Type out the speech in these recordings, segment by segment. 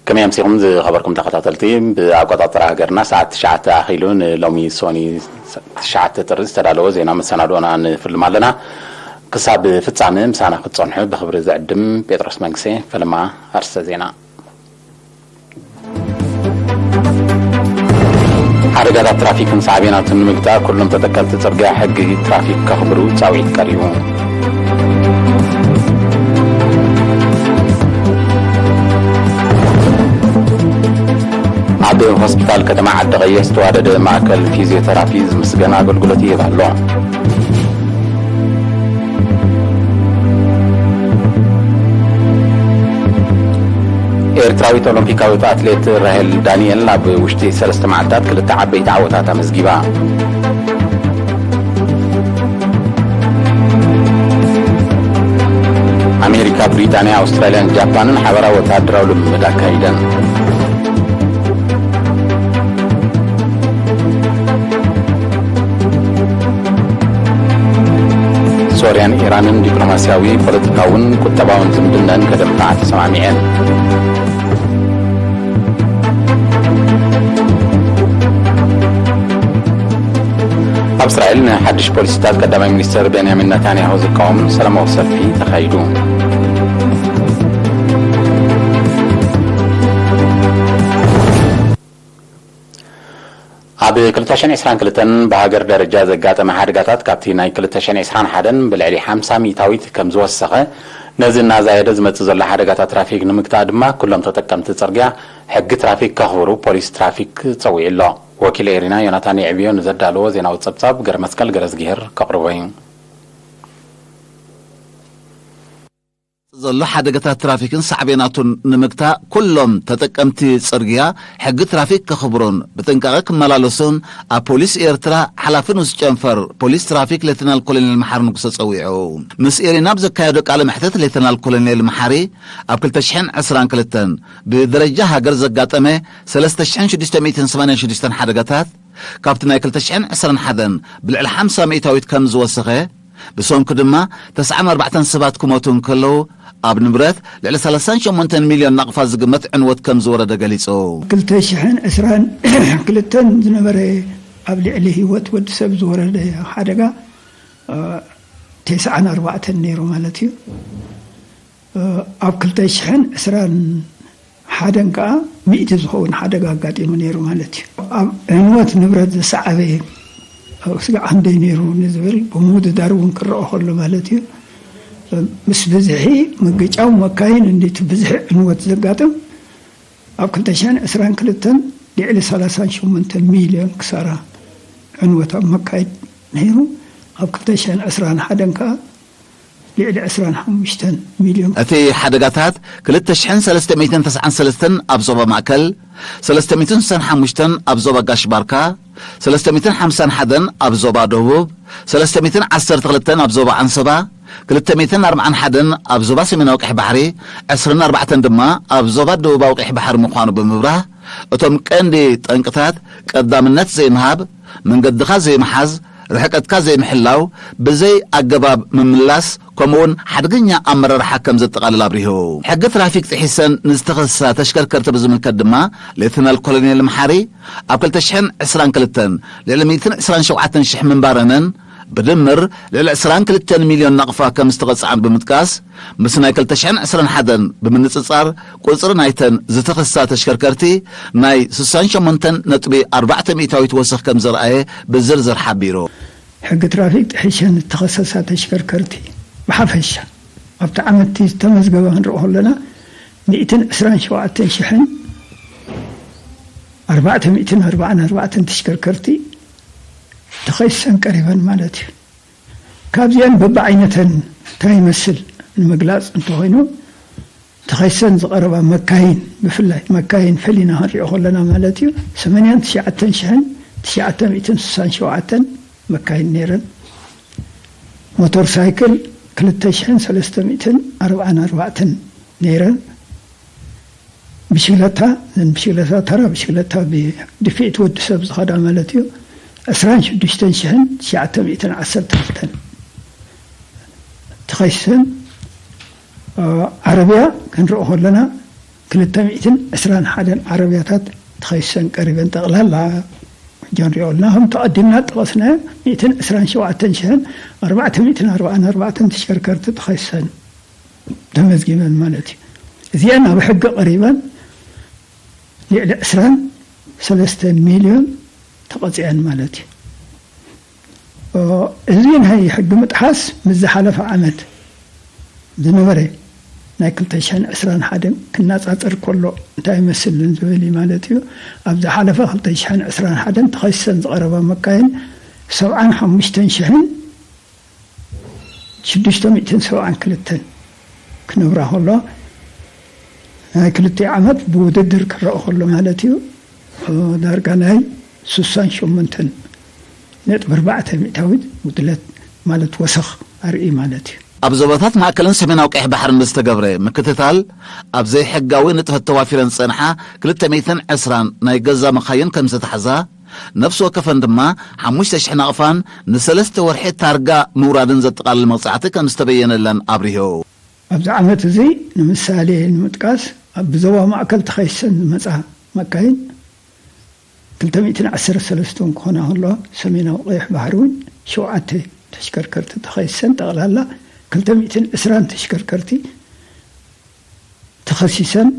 ከመይ ኣምሲኹም ዝኸበርኩም ተኸታተልቲ? ብኣቆጻጽራ ሃገርና ሰዓት ትሽዓተ ኣኺሉ ንሎሚ ሶኒ ትሽዓተ ጥሪ ዝተዳለወ ዜና መሰናድኦና ንፍልም ኣለና። ክሳብ ፍጻመ ምሳና ክትጸንሑ ብኽብሪ ዝዕድም ጴጥሮስ መንግሴ። ፈለማ ኣርስተ ዜና። ሓደጋታት ትራፊክን ሳዕቤናቱን ንምግታእ ኩሎም ተጠቀምቲ ጽርግያ ሕጊ ትራፊክ ከኽብሩ ጻውዒት ቀሪቡ። ኣብ ሆስፒታል ከተማ ዓዲ ቀይሕ ዝተዋደደ ማእከል ፊዚዮቴራፒ ዝምስገን ኣገልግሎት ይህብ ኣሎ። ኤርትራዊት ኦሎምፒካዊት ኣትሌት ራሄል ዳንኤል ኣብ ውሽጢ ሰለስተ መዓልታት ክልተ ዓበይቲ ዓወታት ኣመዝጊባ። ኣሜሪካ፣ ብሪጣንያ፣ ኣውስትራልያን ጃፓንን ሓበራዊ ወተሃደራዊ ልምምድ ኣካይደን። ሶርያን ኢራንን ዲፕሎማስያዊ፣ ፖለቲካውን ቁጠባውን ዝምድናን ከደንፍዓ ተሰማሚዐን። ኣብ እስራኤል ንሓድሽ ፖሊሲታት ቀዳማይ ሚኒስትር ቤንያሚን ነታንያሁ ዝቃወም ሰላማዊ ሰልፊ ተኻይዱ። ኣብ ክልተ ሽሕን ዕስራን ክልተን ብሃገር ደረጃ ዘጋጠመ ሓደጋታት ካብቲ ናይ ክልተ ሽሕን ዕስራን ሓደን ብልዕሊ ሓምሳ ሚእታዊት ከም ዝወሰኸ፣ ነዚ እናዛየደ ዝመጽእ ዘሎ ሓደጋታት ትራፊክ ንምግታእ ድማ ኩሎም ተጠቀምቲ ጽርግያ ሕጊ ትራፊክ ከኽብሩ ፖሊስ ትራፊክ ጸዊዑ ኣሎ። ወኪል ኤሪና ዮናታን የዕብዮ ንዘዳለዎ ዜናዊ ጸብጻብ ገረ መስቀል ገረዝግሄር ከቕርቦ እዩ። ዘሎ ሓደጋታት ትራፊክን ሳዕቤናቱን ንምግታእ ኩሎም ተጠቀምቲ ጽርግያ ሕጊ ትራፊክ ከኽብሩን ብጥንቃቐ ክመላለሱን ኣብ ፖሊስ ኤርትራ ሓላፊ ንኡስ ጨንፈር ፖሊስ ትራፊክ ሌተናል ኮሎኔል መሓሪ ንጉሰ ጸዊዑ። ምስ ኤሪና ኣብ ዘካየዶ ቃለ መሕተት ሌተናል ኮሎኔል መሓሪ ኣብ ክልተ ሽሕን ዕስራን ክልተን ብደረጃ ሃገር ዘጋጠመ ሰለስተ ሽሕን ሽዱሽተ ሚእትን ሰማንያን ሽዱሽተን ሓደጋታት ካብቲ ናይ ክልተ ሽሕን ዕስራን ሓደን ብልዕሊ ሓምሳ ሚእታዊት ከም ዝወሰኸ፣ ብሰንኩ ድማ ተስዓን ኣርባዕተን ሰባት ክሞቱ እንከለዉ፣ ኣብ ንብረት ልዕሊ ሰላሳን ሸሞንተን ሚልዮን ናቕፋ ዝግመት ዕንወት ከም ዝወረደ ገሊጹ። ክልተ ሽሕን ዕስራን ክልተን ዝነበረ ኣብ ልዕሊ ህይወት ወዲ ሰብ ዝወረደ ሓደጋ፣ እ፣ ተስዓን ኣርባዕተን ነይሩ ማለት እዩ። ኣብ ክልተ ሽሕን ዕስራን ሓደን ከኣ ሚእቲ ዝኸውን ሓደጋ ኣጋጢሙ ነይሩ ማለት እዩ። ኣብ ዕንወት ንብረት ዝሰዓበ ስግኣት ደይ ነይሩ ንዝብል ብምውድዳር እውን ክረአ ከሎ ማለት እዩ። ምስ ብዝሒ ምግጫው መካይን እንዲቲ ብዝሒ ዕንወት ዘጋጥም ኣብ ክልተ ሽሕን ዕስራን ክልተን ልዕሊ ሰላሳን ሸሞንተን ሚልዮን ክሳራ ዕንወት ኣብ መካይን ነይሩ። ኣብ ክልተ ሽሕን ዕስራን ሓደን ከኣ ልዕሊ ዕስራን ሓሙሽተን ሚልዮን። እቲ ሓደጋታት ክልተ ሽሕን ሰለስተ ሚእትን ተስዓን ሰለስተን ኣብ ዞባ ማእከል፣ ሰለስተ ሚእትን ስሳን ሓሙሽተን ኣብ ዞባ ጋሽ ባርካ፣ ሰለስተ ሚእትን ሓምሳን ሓደን ኣብ ዞባ ደቡብ፣ ሰለስተ ሚእትን ዓሰርተ ክልተን ኣብ ዞባ ዓንሰባ፣ ክልተ ሚእትን ኣርባዓን ሓደን ኣብ ዞባ ሰሜናዊ ቀይሕ ባሕሪ፣ ዕስራን ኣርባዕተን ድማ ኣብ ዞባ ደቡባዊ ቀይሕ ባሕሪ ምዃኑ ብምብራህ፣ እቶም ቀንዲ ጠንቅታት ቀዳምነት ዘይምሃብ፣ መንገድኻ ዘይምሓዝ፣ ርሕቀትካ ዘይምሕላው፣ ብዘይ ኣገባብ ምምላስ፣ ከምኡውን ሓደገኛ ኣመራርሓ ከም ዘጠቓልል ኣብሪሁ። ሕጊ ትራፊክ ጥሒሰን ንዝተኸስሳ ተሽከርከርቲ ብዝምልከት ድማ ሌተናል ኮሎኔል መሓሪ ኣብ ክልተ ሽሕን ዕስራን ክልተን ልዕሊ ሚእትን ዕስራን ሸውዓተን ሽሕ ምንባረንን ብድምር ልዕሊ ዕስራን ክልተን ሚልዮን ናቕፋ ከም ዝተቐጽዓን ብምጥቃስ፣ ምስ ናይ ክልተ ሽሕን ዕስራን ሓደን ብምንጽጻር፣ ቁጽሪ ናይተን ዝተኸስሳ ተሽከርከርቲ ናይ ስሳን ሸሞንተን ነጥቢ ኣርባዕተ ሚእታዊት ወሰኽ ከም ዘርኣየ ብዝርዝር ሓቢሩ። ሕጊ ትራፊክ ጥሒሸን ዝተኸሰሳ ተሽከርከርቲ ብሓፈሻ ኣብቲ ዓመት እቲ ዝተመዝገበ ክንርኢ ከለና፣ ሚእትን ዕስራን ሸውዓተን ሽሕን ኣርባዕተ ሚእትን ኣርባዓን ኣርባዕተን ተሽከርከርቲ ተኸሲሰን ቀሪበን ማለት እዩ። ካብዚአን በብዓይነተን እንታይ ይመስል ንምግላፅ እንተኾይኑ፣ ተኸሲሰን ዝቐረባ መካይን፣ ብፍላይ መካይን ፈሊና ክንሪኦ ከለና ማለት እዩ፣ ሰማንያን ትሽዓተን ሽሕን ትሽዓተ ሚእትን ስሳን ሸውዓተን መካይን ነይረን። ሞተር ሳይክል ክልተ ሽሕን ሰለስተ ሚእትን ኣርባዓን ኣርባዕተን ነይረን። ብሽግለታ፣ እዘን ብሽግለታ፣ ተራ ብሽግለታ ብድፍኢት ወዲ ሰብ ዝኸዳ ማለት እዩ፣ ዕስራን ሽዱሽተን ሽሕን ትሽዓተ ሚእትን ዓሰርተ ክልተን ተኸሲሰን። እ፣ ዓረብያ ክንርኢ ከለና፣ ክልተ ሚእትን ዕስራን ሓደን ዓረብያታት ተኸሲሰን ቀሪበን። ጠቕላላ ሕጂ ንሪኦ ኣለና፣ ከም ተቐዲምና ጠቐስናዮ፣ ሚእትን ዕስራን ሸውዓተን ሽሕን ኣርባዕተ ሚእትን ኣርባዓን ኣርባዕተን ተሽከርከርቲ ተኸሲሰን ተመዝጊበን ማለት እዩ። እዚአን ኣብ ሕጊ ቀሪበን ልዕሊ ዕስራን ሰለስተን ሚልዮን ተቐፂዐን ማለት እዩ። እዚ ናይ ሕጊ ምጥሓስ ምስ ዝሓለፈ ዓመት ዝነበረ ናይ ክልተ ሽሕን ዕስራን ሓደን ክነጻጸር ከሎ እንታይ ይመስል ዝብል እዩ ማለት እዩ። ኣብ ዝሓለፈ ክልተ ሽሕን ዕስራን ሓደን ተኸሲሰን ዝቐረባ መካይን ሰብዓን ሓሙሽተን ሽሕን ሽዱሽተ ሚእትን ሰብዓን ክልተን ክነብራ ከሎ፣ ናይ ክልቲኡ ዓመት ብውድድር ክረአ ከሎ ማለት እዩ፣ ዳርጋ ናይ ስሳን ሸሞንተን ነጥቢ ኣርባዕተ ሚእታዊት ጉድለት ማለት ወሰኽ ኣርኢ ማለት እዩ። ኣብ ዞባታት ማእከልን ሰሜናዊ ቀይሕ ባሕርን ብዝተገብረ ምክትታል፣ ኣብ ዘይሕጋዊ ንጥፈት ተዋፊረን ዝጸንሓ ክልተ ሚእትን ዕስራን ናይ ገዛ መኻይን ከም ዝተታሕዛ፣ ነፍሲ ወከፈን ድማ ሓሙሽተ ሽሕ ናቕፋን ንሰለስተ ወርሒ ታርጋ ምውራድን ዘጠቓልል መቕጻዕቲ ከም ዝተበየነለን ኣብሪሁ። ኣብዚ ዓመት እዚ ንምሳሌ ንምጥቃስ፣ ኣብ ብዞባ ማእከል ተኸሲሰን ዝመጻ መካይን ክልተ ሚእትን ዓሰርተ ሰለስተን ክኾና ከለዋ፣ ሰሜናዊ ቀይሕ ባሕሪ እውን ሸውዓተ ተሽከርከርቲ ተኸሲሰን፣ ጠቕላላ ክልተ ሚእትን ዕስራን ተሽከርከርቲ ተኸሲሰን፣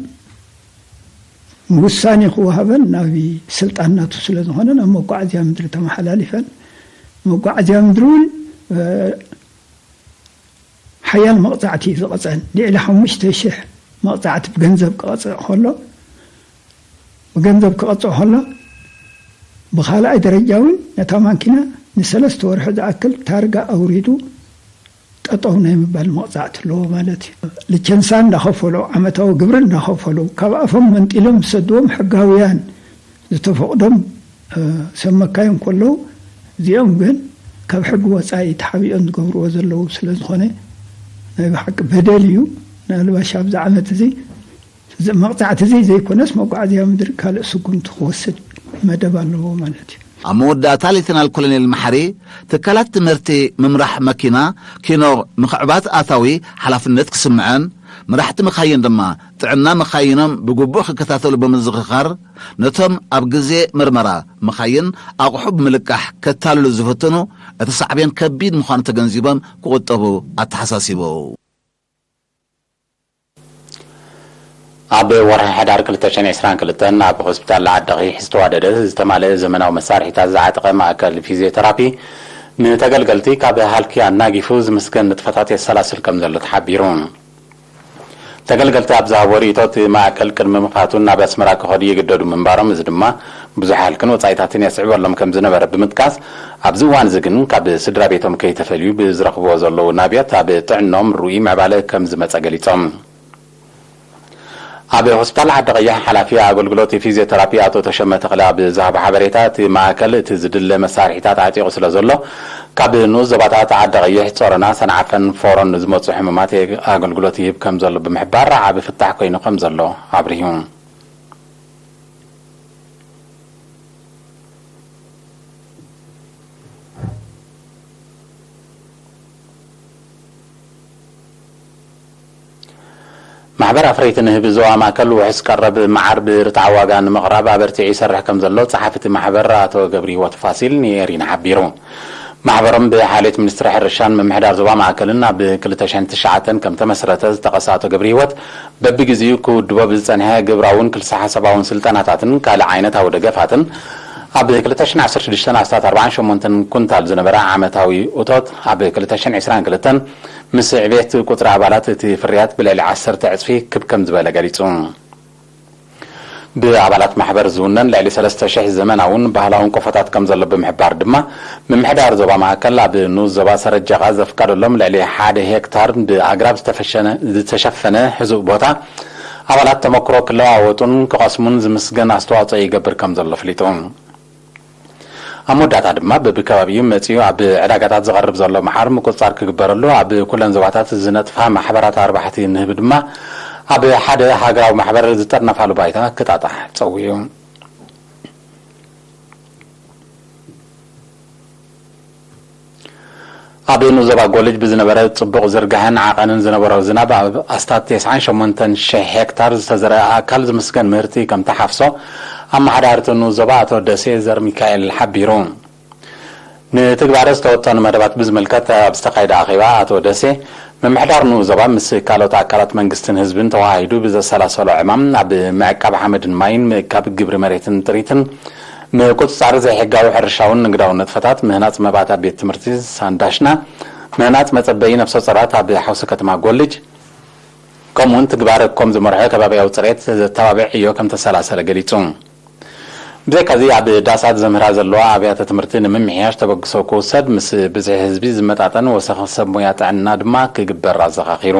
ውሳኔ ክወሃበን ናብ ስልጣን ናቱ ስለ ዝኾነ፣ ናብ መጓዓዝያ ምድሪ ተመሓላሊፈን። መጓዓዝያ ምድሪ እውን፣ እ፣ ሓያል መቕጻዕቲ እዩ ዝቐጸን። ልዕሊ ሓሙሽተ ሽሕ መቕጻዕቲ ብገንዘብ ክቐጽዕ ከሎ፣ ብገንዘብ ክቐጽዕ ከሎ፣ ብኻልኣይ ደረጃ እውን ነታ ማኪና ንሰለስተ ወርሒ ዝኣክል ታርጋ ኣውሪዱ ጠጠው ናይ ምባል መቕጻዕቲ ኣለዎ ማለት እዩ። ልቸንሳ እንዳኸፈሉ፣ ዓመታዊ ግብሪ እንዳኸፈሉ፣ ካብ ኣፎም መንጢሎም ዝሰድዎም ሕጋውያን ዝተፈቕዶም፣ እ፣ ሰብ መካይን ከለዉ፣ እዚኦም ግን ካብ ሕጊ ወጻኢ ተሓቢኦም ዝገብርዎ ዘለዉ ስለ ዝኾነ፣ ናይ ብሓቂ በደል እዩ። ናልባሽ ኣብዚ ዓመት እዚ፣ እዚ መቕጻዕቲ እዚ ዘይኮነስ፣ መጓዓዝያ ምድሪ ካልእ ስጉምቲ ክወስድ መደብ ኣለዎ ማለት እዩ። ኣብ መወዳእታ ሌተናል ኮሎኔል መሓሪ፣ ትካላት ትምህርቲ፣ ምምራሕ መኪና፣ ኪኖ፣ ምኽዕባት ኣታዊ ሓላፍነት ክስምዐን፣ መራሕቲ መኻይን ድማ ጥዕና መኻይኖም ብግቡእ ክከታተሉ ብምዝኽኻር፣ ነቶም ኣብ ግዜ ምርመራ መኻይን ኣቑሑ ብምልቃሕ ከታልሉ ዝፍትኑ፣ እቲ ሳዕቤን ከቢድ ምዃኑ ተገንዚቦም ክቑጠቡ ኣተሓሳሲቡ። ኣብ ወርሒ ሕዳር ክልተ ሽሕን ዕስራን ክልተን ኣብ ሆስፒታል ዓዲ ቀይሕ ዝተዋደደ ዝተማልአ ዘመናዊ መሳርሒታት ዝዓጠቐ ማእከል ፊዚዮቴራፒ ንተገልገልቲ ካብ ሃልኪ ኣናጊፉ ዝምስገን ንጥፈታት የሰላስል ከም ዘሎ ተሓቢሩ። ተገልገልቲ ኣብ ዝሃብዎ ርእይቶ፣ እቲ ማእከል ቅድሚ ምኽፋቱ ናብ ኣስመራ ክኸዱ ይግደዱ ምንባሮም፣ እዚ ድማ ብዙሕ ሃልክን ወጻኢታትን የስዕበሎም ከም ዝነበረ ብምጥቃስ፣ ኣብዚ እዋን እዚ ግን ካብ ስድራ ቤቶም ከይተፈልዩ ብዝረኽብዎ ዘለዉ ናብየት ኣብ ጥዕኖም ርኡይ ምዕባለ ከም ዝመጸ ገሊጾም። ኣብ ሆስፒታል ዓዲ ቀይሕ ሓላፊ ኣገልግሎት ፊዚዮቴራፒ ኣቶ ተሸመ ተኽለ ኣብ ዝሃቦ ሓበሬታ፣ እቲ ማእከል እቲ ዝድለ መሳርሒታት ኣዕጢቑ ስለ ዘሎ፣ ካብ ንኡስ ዞባታት ዓዲ ቀይሕ፣ ጾሮና፣ ሰንዓፈን ፎሮን ንዝመጹ ሕሙማት ኣገልግሎት ይህብ ከም ዘሎ ብምሕባር፣ ዓቢ ፍታሕ ኮይኑ ከም ዘሎ ኣብሪሁ። ማሕበር ኣፍረይቲ ንህቢ ዞባ ማእከል ውሑስ ቀረብ መዓር ብርትዓዊ ዋጋ ንምቕራብ ኣበርቲዑ ይሰርሕ ከም ዘሎ ጸሓፊ እቲ ማሕበር ኣቶ ገብረህይወት ፋሲል ንኤሪና ሓቢሩ። ማሕበሮም ብሓልዮት ሚኒስትሪ ሕርሻን ምምሕዳር ዞባ ማእከልን ኣብ ክልተ ሽሕን ትሽዓተን ከም ተመስረተ ዝጠቐሰ ኣቶ ገብረህይወት፣ በብግዜኡ ክውድቦ ብዝጸንሐ ግብራውን ክልሰ ሓሳባውን ስልጠናታትን ካልእ ዓይነታዊ ደገፋትን፣ ኣብ ክልተ ሽሕን ዓሰርተ ሽዱሽተን ኣስታት ኣርባዓን ሸሞንተን ኩንታል ዝነበረ ዓመታዊ እቶት፣ ኣብ ክልተ ሽሕን ዕስራን ክልተን ምስ ዕቤት ቁጽሪ ኣባላት እቲ ፍርያት ብልዕሊ ዓሰርተ ዕጽፊ ክብ ከም ዝበለ ገሊጹ። ብኣባላት ማሕበር ዝውነን ልዕሊ ሰለስተ ሽሕ ዘመናውን ባህላውን ቆፎታት ከም ዘሎ ብምሕባር ድማ፣ ምምሕዳር ዞባ ማእከል ኣብ ንኡስ ዞባ ሰረጀቓ ዘፍቀደሎም ልዕሊ ሓደ ሄክታር ብኣግራብ ዝተፈሸነ-፣ ዝተሸፈነ ሕዙእ ቦታ፣ ኣባላት ተመክሮ ክለዋወጡን ክቐስሙን ዝምስገን ኣስተዋጽኦ ይገብር ከም ዘሎ ኣፍሊጡ። ኣብ መወዳእታ ድማ፣ በብከባቢኡ መጺኡ ኣብ ዕዳጋታት ዝቐርብ ዘሎ መዓር ምቁጽጻር ክግበረሉ፣ ኣብ ኩለን ዞባታት ዝነጥፋ ማሕበራት ኣርባሕቲ ንህቢ ድማ ኣብ ሓደ ሃገራዊ ማሕበር ዝጠርነፋሉ ባይታ ክጣጣሕ ጸዊዑ። ኣብ ንኡስ ዞባ ጎልጅ ብዝነበረ ጽቡቕ ዝርጋሐን ዓቐንን ዝነበሮ ዝናብ፣ ኣብ ኣስታት ተስዓን ሸሞንተን ሽሕ ሄክታር ዝተዘርአ ኣካል ዝምስገን ምህርቲ ከም ተሓፍሶ፣ ኣመሓዳሪ እቲ ንኡስ ዞባ ኣቶ ደሴ ዘርሚካኤል ሓቢሩ። ንትግባረ ዝተወጠኑ መደባት ብዝምልከት ኣብ ዝተኻየደ ኣኼባ፣ ኣቶ ደሴ፣ ምምሕዳር ንኡስ ዞባ ምስ ካልኦት ኣካላት መንግስትን ህዝብን ተወሃሂዱ ብዘሰላሰሎ ዕማም፣ ኣብ ምዕቃብ ሓመድን ማይን፣ ምእካብ ግብሪ መሬትን ጥሪትን፣ ምቁጽጻር ዘይሕጋዊ ሕርሻውን ንግዳውን ንጥፈታት፣ ምህናጽ መባእታ ቤት ትምህርቲ ሳንዳሽና፣ ምህናጽ መጸበዪ ነፍሰ ጾራት ኣብ ሓውሲ ከተማ ጎልጅ፣ ከምኡውን ትግባረ ኮም ዝመርሖ ከባብያዊ ጽሬት ዘተባብዕ ዕዮ ከም ተሰላሰለ ገሊጹ። ብዘይካዚ፣ ኣብ ዳሳት ዘምህራ ዘለዋ ኣብያተ ትምህርቲ ንምምሕያሽ ተበግሶ ክውሰድ፣ ምስ ብዝሒ ህዝቢ ዝመጣጠን ወሰኽ ሰብ ሞያ ጥዕና ድማ ክግበር ኣዘኻኺሩ።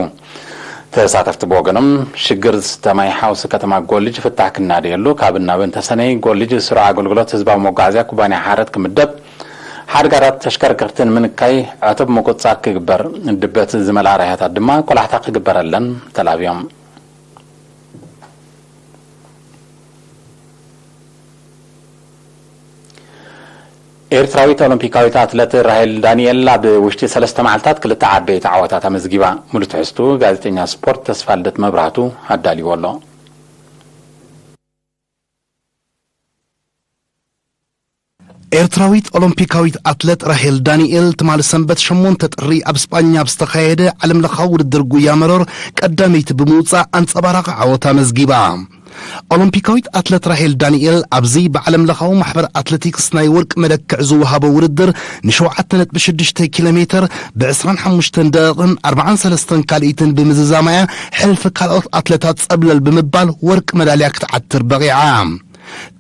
ተሳተፍቲ ብወገኖም፣ ሽግር ዝስተ ማይ ሓውሲ ከተማ ጎልጅ ፍታሕ ክናደየሉ፣ ካብ ናብን ተሰነይ ጎልጅ ስሩዕ ኣገልግሎት ህዝባዊ መጓዓዝያ ኩባንያ ሓረት ክምደብ፣ ሓደጋታት ተሽከርከርቲ ንምንካይ ዕቱብ ምቁጽጻር ክግበር፣ ድበት ዝመልኣ ራህያታት ድማ ቆላሕታ ክግበረለን ተላብዮም። ኤርትራዊት ኦሎምፒካዊት ኣትለት ራሄል ዳንኤል ኣብ ውሽጢ ሰለስተ መዓልታት ክልተ ዓበይቲ ዓወታት ኣመዝጊባ። ሙሉ ትሕዝቱ ጋዜጠኛ ስፖርት ተስፋልደት መብራህቱ ኣዳልዎ ኣሎ። ኤርትራዊት ኦሎምፒካዊት ኣትለት ራሄል ዳንኤል ትማሊ ሰንበት ሸሞንተ ጥሪ ኣብ ስጳኛ ኣብ ዝተኻየደ ዓለምለኻዊ ውድድር ጉያ መሮር ቀዳመይቲ ብምውጻእ ኣንጸባራቒ ዓወት ኣመዝጊባ። ኦሎምፒካዊት ኣትለት ራሄል ዳንኤል ኣብዚ ብዓለምለኻዊ ማሕበር ኣትሌቲክስ ናይ ወርቂ መለክዕ ዝወሃቦ ውድድር ንሸውዓተ ነጥቢ ሽዱሽተ ኪሎ ሜትር ብ ዕስራን ሓሙሽተን ደቂቕን ኣርባዓን ሰለስተን ካልኢትን ብምዝዛማ እያ ሕልፊ ካልኦት ኣትለታት ጸብለል ብምባል ወርቂ መዳልያ ክትዓትር በቒዓ።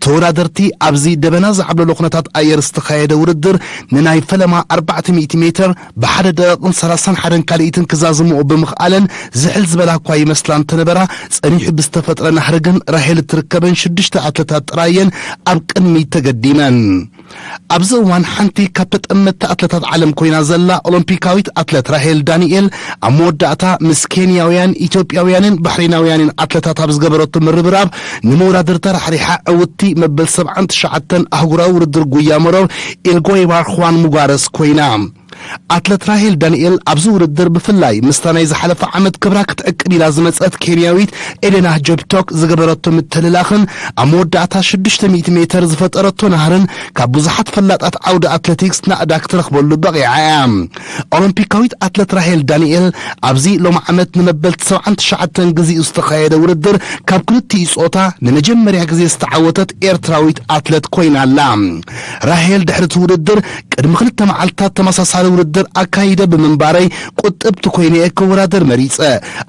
ተወዳደርቲ ኣብዚ ደበና ዝዓብለሎ ኩነታት ኣየር ዝተኻየደ ውድድር ንናይ ፈለማ ኣርባዕተ ሚእቲ ሜትር ብሓደ ደቂቕን ሰላሳን ሓደን ካልኢትን ክዛዝምኦ ብምኽኣለን ዝሕል ዝበላ እኳ ይመስላ እንተነበራ፣ ጸኒሑ ብዝተፈጥረ ናህሪ ግን ራሄል እትርከበን ሽዱሽተ ኣትለታት ጥራየን ኣብ ቅድሚት ተገዲመን። ኣብዚ እዋን ሓንቲ ካብ ተጠመትቲ ኣትለታት ዓለም ኮይና ዘላ ኦሎምፒካዊት ኣትለት ራሄል ዳንኤል ኣብ መወዳእታ ምስ ኬንያውያን፣ ኢትዮጵያውያንን ባሕሬናውያንን ኣትለታት ኣብ ዝገበረቶ ምርብራብ ንመወዳድርታ ራሕሪሓ ዕውትቲ መበል ሰብዓን ትሽዓተን ኣህጉራዊ ውድድር ጉያ መሮር ኢልጎይባር ኹዋን ሙጋረስ ኮይና። ኣትለት ራሄል ዳንኤል ኣብዚ ውድድር ብፍላይ ምስታ ናይ ዝሓለፈ ዓመት ክብራ ክትዕቅብ ኢላ ዝመጸት ኬንያዊት ኤሌና ጆፕቶክ ዝገበረቶ ምትልላኽን ኣብ መወዳእታ ሽዱሽተ ሚእቲ ሜተር ዝፈጠረቶ ናህርን ካብ ብዙሓት ፈላጣት ዓውዲ ኣትሌቲክስ ናእዳ ክትረኽበሉ በቒዓ እያ። ኦሎምፒካዊት ኣትለት ራሄል ዳንኤል ኣብዚ ሎሚ ዓመት ንመበል ሰብዓን ትሽዓተን ግዜኡ ዝተኻየደ ውድድር ካብ ክልቲኡ ጾታ ንመጀመርያ ግዜ ዝተዓወተት ኤርትራዊት ኣትለት ኮይና ኣላ። ራሄል ድሕሪ እቲ ውድድር ቅድሚ ክልተ መዓልታት ተመሳሳሊ ውድድር ኣካይደ ብምንባረይ ቁጥብቲ ኮይነ እየ ክወዳደር መሪጸ።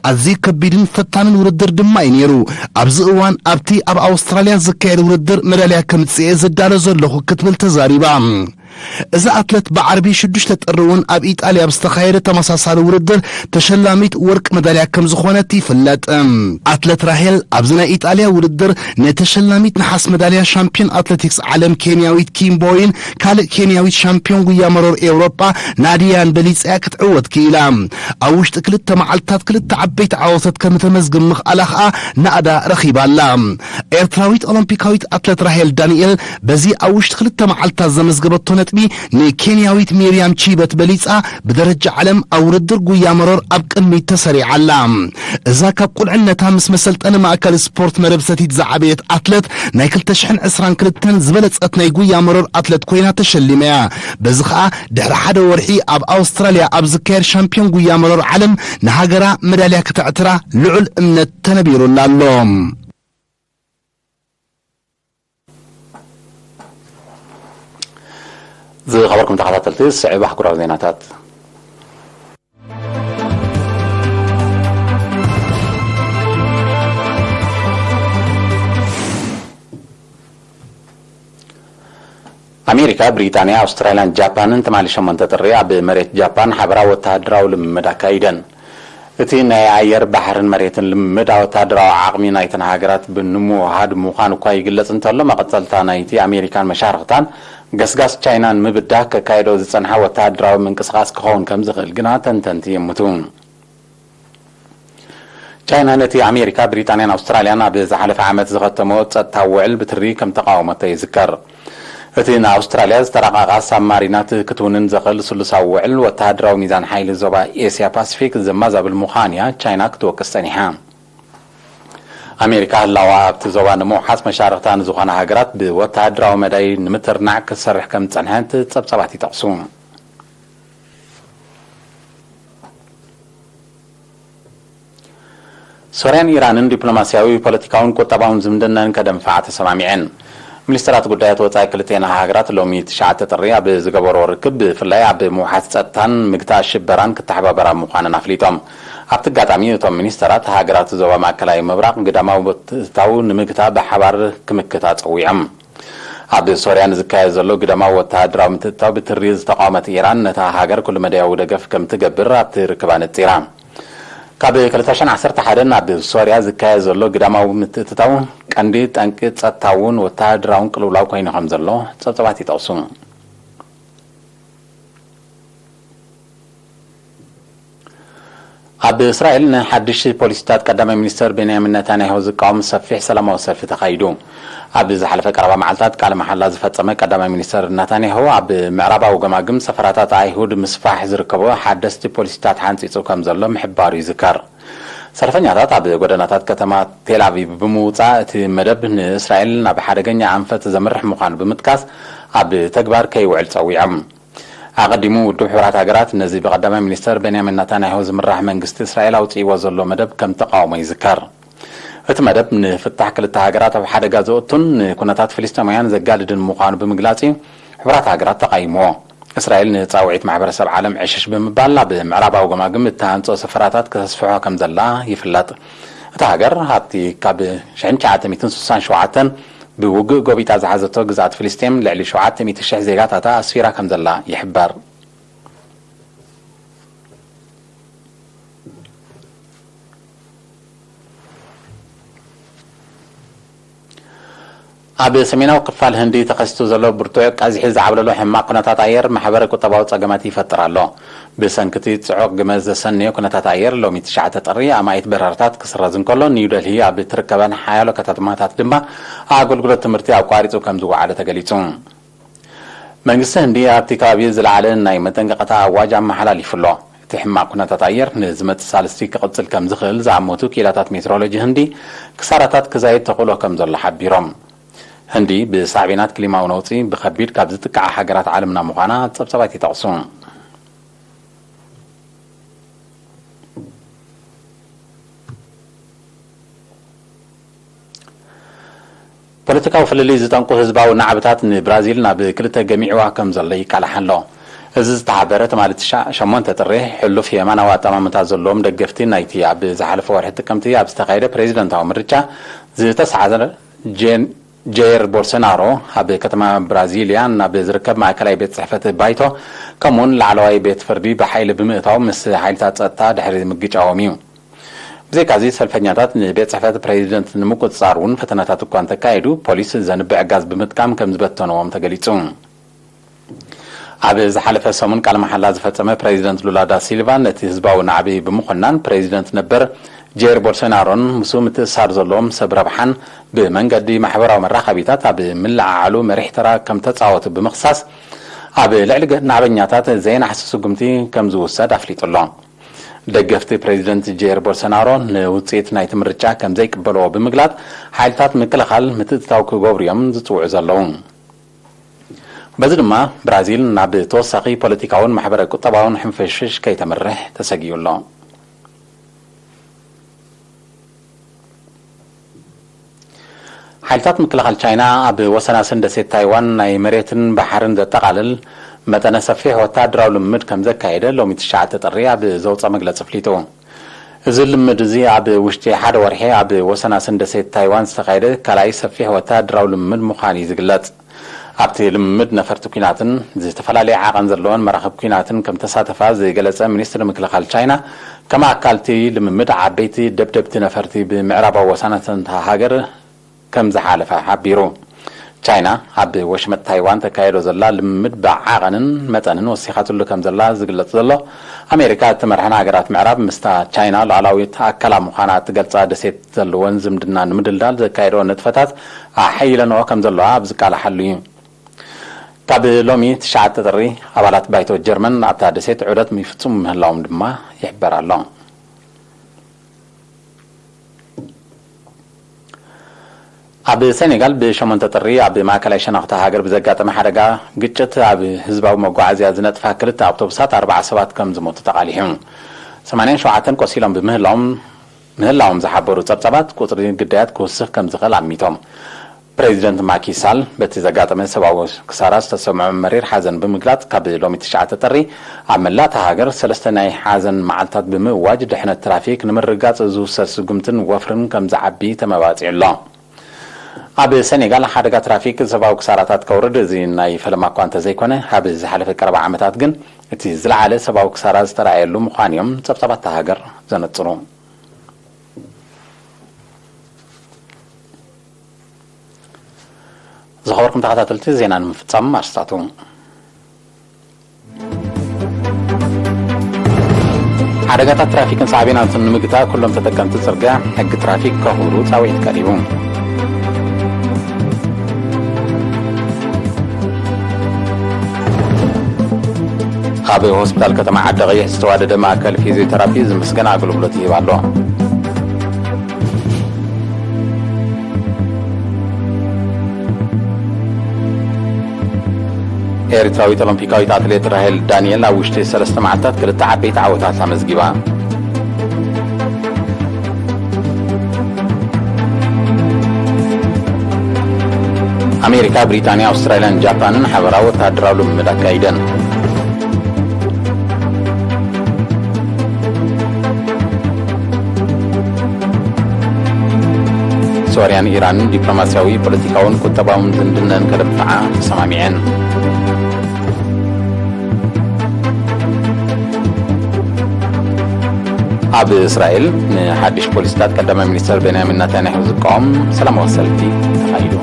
ኣዝዩ ከቢድን ፈታንን ውድድር ድማ እዩ ነይሩ። ኣብዚ እዋን ኣብቲ ኣብ ኣውስትራልያ ዝካየድ ውድድር መዳልያ ከምጽእ እየ ዝዳሎ ዘለኹ ክትብል ተዛሪባ። እዛ ኣትለት ብዓርቢ ሽዱሽተ ጥሪ እውን ኣብ ኢጣልያ ኣብ ዝተኻየደ ተመሳሳሊ ውድድር ተሸላሚት ወርቂ መዳልያ ከም ዝኾነት ይፍለጥ። ኣትለት ራሄል ኣብዚ ናይ ኢጣልያ ውድድር ንተሸላሚት ነሓስ መዳልያ ሻምፒዮን ኣትሌቲክስ ዓለም ኬንያዊት ኪም ቦይን ካልእ ኬንያዊት ሻምፒዮን ጉያ መሮር ኤውሮጳ ናድያን በሊጽያ ክትዕወት ክኢላ። ኣብ ውሽጢ ክልተ መዓልታት ክልተ ዓበይቲ ዓወታት ከም ተመዝግብ ምኽኣላ ኸኣ ናእዳ ረኺባ ኣላ። ኤርትራዊት ኦሎምፒካዊት ኣትለት ራሄል ዳንኤል በዚ ኣብ ውሽጢ ክልተ መዓልታት ዘመዝገበቶ ነጥቢ ንኬንያዊት ሚርያም ቺበት በሊጻ ብደረጃ ዓለም ኣብ ውድድር ጉያ መሮር ኣብ ቅድሚት ተሰሪዓ ኣላ። እዛ ካብ ቁልዕነታ ምስ መሰልጠኒ ማእከል ስፖርት መረብ ሰቲት ዝዓበየት ኣትለት ናይ ክልተ ሽሕን ዕስራን ክልተን ዝበለጸት ናይ ጉያ መሮር ኣትለት ኮይና ተሸሊማ እያ። በዚ ኸኣ ድሕሪ ሓደ ወርሒ ኣብ ኣውስትራልያ ኣብ ዝካየድ ሻምፒዮን ጉያ መሮር ዓለም ንሃገራ መዳልያ ከተዕትራ ልዑል እምነት ተነቢሩላ ኣሎ። ዝኸበርኩም ተኸታተልቲ፣ ዝስዕብ ኣህጉራዊ ዜናታት። ኣሜሪካ፣ ብሪጣንያ፣ ኣውስትራልያን ጃፓንን ትማሊ ሸሞንተ ጥሪ ኣብ መሬት ጃፓን ሓበራዊ ወተሃደራዊ ልምምድ ኣካይደን። እቲ ናይ ኣየር፣ ባሕርን መሬትን ልምምድ፣ ኣብ ወተሃደራዊ ዓቕሚ ናይተን ሃገራት ብምውሃድ ምዃኑ እኳ ይግለጽ እንተሎ፣ መቐጸልታ ናይቲ ኣሜሪካን መሻርኽታን ገስጋስ ቻይና ንምብዳህ ከካየዶ ዝጸንሓ ወተሃደራዊ ምንቅስቓስ ክኸውን ከም ዝኽእል ግና ተንተንቲ ይእምቱ። ቻይና ነቲ ኣሜሪካ፣ ብሪጣንያን ኣውስትራልያን ኣብ ዝሓለፈ ዓመት ዝኸተሞ ጸጥታዊ ውዕል ብትሪ ከም ተቓወመቶ ይዝከር። እቲ ንኣውስትራልያ ዝተራቐቓ ሳብማሪናት ክትውንን ዘኽእል ስሉሳዊ ውዕል፣ ወተሃደራዊ ሚዛን ሓይሊ ዞባ ኤስያ ፓሲፊክ ዘማዛብል ምዃኑ'ያ ቻይና ክትወቅስ ጸኒሓ። ኣሜሪካ ህላዋ ኣብቲ ዞባ ንምውሓስ መሻርኽታ ንዝኾና ሃገራት ብወተሃደራዊ መዳይ ንምትርናዕ ክትሰርሕ ከም ዝጸንሐት ጸብጻባት ይጠቕሱ። ሶርያን ኢራንን ዲፕሎማስያዊ፣ ፖለቲካውን ቁጠባውን ዝምድናን ከደንፍዓ ተሰማሚዐን። ሚኒስትራት ጉዳያት ወጻኢ ክልቴን ሃገራት ሎሚ ትሽዓተ ጥሪ ኣብ ዝገበርዎ ርክብ፣ ብፍላይ ኣብ ምውሓስ ጸጥታን ምግታእ ሽበራን ክተሓባበራ ምዃነን ኣፍሊጦም። ኣብቲ ኣጋጣሚ፣ እቶም ሚኒስትራት፣ ሃገራት ዞባ ማእከላይ ምብራቕ ግዳማዊ ምትእትታው ንምግታእ ብሓባር ክምክታ ጸዊዖም። ኣብ ሶርያ ንዝካየድ ዘሎ ግዳማዊ ወተሃደራዊ ምትእትታው ብትሪ ዝተቓወመት ኢራን፣ ነታ ሃገር ኩሉ መዳያዊ ደገፍ ከም ትገብር ኣብቲ ርክብ ኣነጺራ። ካብ ክልተ ሽሕን ዓሰርተ ሓደን ኣብ ሶርያ ዝካየድ ዘሎ ግዳማዊ ምትእትታው ቀንዲ ጠንቂ ጸጥታውን ወተሃደራውን ቅልውላው ኮይኑ ከም ዘሎ ጸብጻባት ይጠቕሱ። ኣብ እስራኤል ንሓድሽ ፖሊሲታት ቀዳማይ ሚኒስተር ቤንያሚን ነታንያሁ ዝቃወም ሰፊሕ ሰላማዊ ሰልፊ ተኻይዱ። ኣብ ዝሓለፈ ቀረባ መዓልታት ቃለ መሓላ ዝፈጸመ ቀዳማይ ሚኒስተር ነታንያሁ፣ ኣብ ምዕራባዊ ገማግም ሰፈራታት ኣይሁድ ምስፋሕ ዝርከቦ ሓደስቲ ፖሊሲታት ሓንጺጹ ከም ዘሎ ምሕባሩ ይዝከር። ሰልፈኛታት ኣብ ጎደናታት ከተማ ቴል ኣቪቭ ብምውጻእ፣ እቲ መደብ ንእስራኤል ናብ ሓደገኛ ኣንፈት ዘምርሕ ምዃኑ ብምጥቃስ፣ ኣብ ተግባር ከይውዕል ጸዊዖም። ኣቐዲሙ፣ ውድብ ሕቡራት ሃገራት ነዚ ብቐዳማይ ሚኒስተር ቤንያሚን ናታንያሁ ዝምራሕ መንግስቲ እስራኤል ኣውጺእዎ ዘሎ መደብ ከም ተቓውሞ ይዝከር። እቲ መደብ ንፍታሕ ክልተ ሃገራት ኣብ ሓደጋ ዘእቱን ንኩነታት ፍልስጤማውያን ዘጋድድን ምዃኑ ብምግላጽ እዩ ሕቡራት ሃገራት ተቓይምዎ። እስራኤል ንጻውዒት ማሕበረሰብ ዓለም ዕሽሽ ብምባል ኣብ ምዕራባዊ ገማግም እተሃንጾ ሰፈራታት ከተስፍሖ ከም ዘላ ይፍለጥ። እታ ሃገር ኣብቲ ካብ ሽሕን ትሽዓተ ሚእትን ስሳን ሸውዓተን ብውግእ ጎቢጣ ዝሓዘቶ ግዝኣት ፍልስጤም ልዕሊ ሸውዓተ ሚእቲ ሽሕ ዜጋታታ ኣስፊራ ከም ዘላ ይሕበር። ኣብ ሰሜናዊ ክፋል ህንዲ ተኸሲቱ ዘሎ ብርቱዕ ቀዝሒ ዝዓብለሎ ሕማቕ ኩነታት ኣየር ማሕበረ ቁጠባዊ ጸገማት ይፈጥር ኣሎ። ብሰንኪ እቲ ጽዑቕ ግመ ዘሰነዮ ኩነታት ኣየር፣ ሎሚ ትሽዓተ ጥሪ ኣማኢት በረራታት ክስረዝ እንከሎ፣ ኒው ደልሂ ኣብ እትርከበን ሓያሎ ከተማታት ድማ ኣገልግሎት ትምህርቲ ኣቋሪጹ ከም ዝወዓለ ተገሊጹ። መንግስቲ ህንዲ ኣብቲ ከባቢ ዝለዓለ ናይ መጠንቀቕታ ኣዋጅ ኣመሓላሊፉ ኣሎ። እቲ ሕማቕ ኩነታት ኣየር ንዝመጽእ ሳልስቲ ክቕጽል ከም ዝኽእል ዝኣመቱ ክኢላታት ሜትሮሎጂ ህንዲ፣ ክሳራታት ክዛይድ ተኽእሎ ከም ዘሎ ሓቢሮም። ህንዲ ብሳዕቤናት ክሊማዊ ነውጺ ብኸቢድ ካብ ዝጥቅዓ ሃገራት ዓለምና ምዃና ጸብጻባት ይጠቕሱ። ፖለቲካዊ ፍልልይ ዝጠንቁ ህዝባዊ ናዕብታት ንብራዚል ናብ ክልተ ገሚዕዋ ከም ዘሎ ይቃላሕ ኣሎ። እዚ ዝተሓበረ ትማሊ ትሻ-፣ ሸሞንተ ጥሪ፣ ሕሉፍ የማናዊ ኣጠማምታ ዘለዎም ደገፍቲ ናይቲ ኣብ ዝሓለፈ ወርሒ ጥቅምቲ ኣብ ዝተኻየደ ፕሬዚደንታዊ ምርጫ ዝተሰዓረ ጄን-፣ ጀይር ቦልሶናሮ ኣብ ከተማ ብራዚልያ ናብ ዝርከብ ማእከላይ ቤት ጽሕፈት ባይቶ፣ ከምኡውን ላዕለዋይ ቤት ፍርዲ ብሓይሊ ብምእታው ምስ ሓይልታት ጸጥታ ድሕሪ ምግጫዎም እዩ። ብዘይካዚ፣ ሰልፈኛታት ንቤት ጽሕፈት ፕሬዚደንት ንምቁጽጻር እውን ፈተናታት እኳ እንተካየዱ፣ ፖሊስ ዘንብዕ ጋዝ ብምጥቃም ከም ዝበተንዎም ተገሊጹ። ኣብ ዝሓለፈ ሰሙን ቃለ መሓላ ዝፈጸመ ፕሬዚደንት ሉላ ዳ ሲልቫ፣ ነቲ ህዝባዊ ናዕቢ ብምኹናን፣ ፕሬዚደንት ነበር ጄር ቦልሶናሮን ምስኡ ምትእስሳር ዘለዎም ሰብ ረብሓን ብመንገዲ ማሕበራዊ መራኸቢታት ኣብ ምልዕዓሉ መሪሕ ተራ ከም ተጻወቱ ብምኽሳስ፣ ኣብ ልዕሊ ገ-፣ ናዕበኛታት ዘይናሕሲ ስጉምቲ ከም ዝውሰድ ኣፍሊጡ ኣሎ። ደገፍቲ ፕሬዚደንት ጄር ቦልሶናሮ ንውጽኢት ናይቲ ምርጫ ከም ዘይቅበልዎ ብምግላጽ፣ ሓይልታት ምክልኻል ምትእትታው ክገብሩ እዮም ዝጽውዑ ዘለዉ። በዚ ድማ ብራዚል ናብ ተወሳኺ ፖለቲካውን ማሕበረ ቁጠባውን ሕንፍሽፍሽ ከይተምርሕ ተሰጊኡ ኣሎ። ሓይልታት ምክልኻል ቻይና ኣብ ወሰናስን ደሴት ታይዋን ናይ መሬትን ባሕርን ዘጠቓልል መጠነ ሰፊሕ ወታደራዊ ልምምድ ከም ዘካየደ ሎሚ ትሽዓተ ጥሪ ኣብ ዘውፅኦ መግለፂ ኣፍሊጡ። እዚ ልምምድ እዚ ኣብ ውሽጢ ሓደ ወርሒ ኣብ ወሰናስን ደሴት ታይዋን ዝተኻየደ ካልኣይ ሰፊሕ ወታደራዊ ልምምድ ምዃኑ እዩ ዝግለጽ። ኣብቲ ልምምድ ነፈርቲ ኲናትን ዝተፈላለየ ዓቐን ዘለወን መራኽብ ኲናትን ከም ተሳተፋ ዝገለጸ ሚኒስትሪ ምክልኻል ቻይና፣ ከም ኣካል እቲ ልምምድ ዓበይቲ ደብደብቲ ነፈርቲ ብምዕራባዊ ወሰናስን እታ ሃገር ከም ዝሓለፈ ሓቢሩ። ቻይና ኣብ ወሽመጥ ታይዋን ተካይዶ ዘላ ልምምድ ብዓቐንን መጠንን ወሲኻትሉ ከም ዘላ ዝግለጽ ዘሎ፣ ኣሜሪካ እትመርሐን ሃገራት ምዕራብ ምስታ ቻይና ሉዓላዊት ኣካላ ምዃና እትገልጻ ደሴት ዘለወን ዝምድና ንምድልዳል ዘካየደኦ ንጥፈታት ኣሐይለንኦ ከም ዘለዋ ኣብ ዝቃላሓሉ እዩ። ካብ ሎሚ ትሽዓተ ጥሪ ኣባላት ባይቶ ጀርመን ኣብታ ደሴት ዑደት ይፍጽሙ ምህላዎም ድማ ይሕበር ኣሎ። ኣብ ሴኔጋል ብሸሞንተ ጥሪ ኣብ ማእከላይ ሸነኽታ ሃገር ብዘጋጠመ ሓደጋ ግጭት ኣብ ህዝባዊ መጓዓዝያ ዝነጥፋ ክልተ ኣውቶቡሳት ኣርባዓ ሰባት ከም ዝሞቱ ተቓሊሑ። ሰማንያን ሸውዓተን ቆሲሎም ብምህላዎም ምህላዎም ዝሓበሩ ጸብጻባት ቁጽሪ ግዳያት ክውስኽ ከም ዝኽእል ኣሚቶም። ፕሬዚደንት ማኪ ሳል በቲ ዘጋጠመ ሰብኣዊ ክሳራ ዝተሰምዖ መሪር ሓዘን ብምግላጽ፣ ካብ ሎሚ ትሽዓተ ጥሪ ኣብ መላእ እታ ሃገር ሰለስተ ናይ ሓዘን መዓልታት ብምእዋጅ፣ ድሕነት ትራፊክ ንምርግጋጽ ዝውሰድ ስጉምትን ወፍርን ከም ዝዓቢ ተመባጺዑ ኣሎ። ኣብ ሴኔጋል ሓደጋ ትራፊክ ሰብኣዊ ክሳራታት ከውርድ እዚ ናይ ፈለማ እኳ እንተዘይኮነ፣ ኣብ ዝሓለፈ ቀረባ ዓመታት ግን እቲ ዝለዓለ ሰብኣዊ ክሳራ ዝተራእየሉ ምዃኑ እዮም ጸብጻባት እታ ሃገር ዘነጽሩ። ዝኸበርኩም ተኸታተልቲ፣ ዜና ንምፍጻም ኣርስታቱ። ሓደጋታት ትራፊክን ሳዕቤናቱን ንምግታእ ኩሎም ተጠቀምቲ ጽርግያ ሕጊ ትራፊክ ከኽብሩ ጻውዒት ቀሪቡ። ካብ ሆስፒታል ከተማ ዓዲ ቀይሕ ዝተዋደደ ማእከል ፊዚዮቴራፒ ዝምስገን ኣገልግሎት ይህብ ኣሎ። ኤርትራዊት ኦሎምፒካዊት ኣትሌት ራሄል ዳንኤል ኣብ ውሽጢ ሰለስተ መዓልታት ክልተ ዓበይቲ ዓወታት ኣመዝጊባ። ኣሜሪካ፣ ብሪጣንያ፣ ኣውስትራልያን ጃፓንን ሓበራዊ ወተሃደራዊ ልምምድ ኣካይደን። ሶርያን ኢራንን ዲፕሎማስያዊ፣ ፖለቲካውን ቁጠባውን ዝምድነን ከደንፍዓ ተሰማሚዐን። ኣብ እስራኤል ንሓድሽ ፖሊሲታት ቀዳማይ ሚኒስተር ቤንያሚን ናታንያሁ ዝቃወም ሰላማዊ ሰልፊ ተኻይዱ።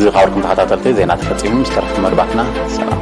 ዝኸበርኩም ተኸታተልቲ፣ ዜና ተፈጺሙ። ምስ ተረፉ መደባትና ሰላም።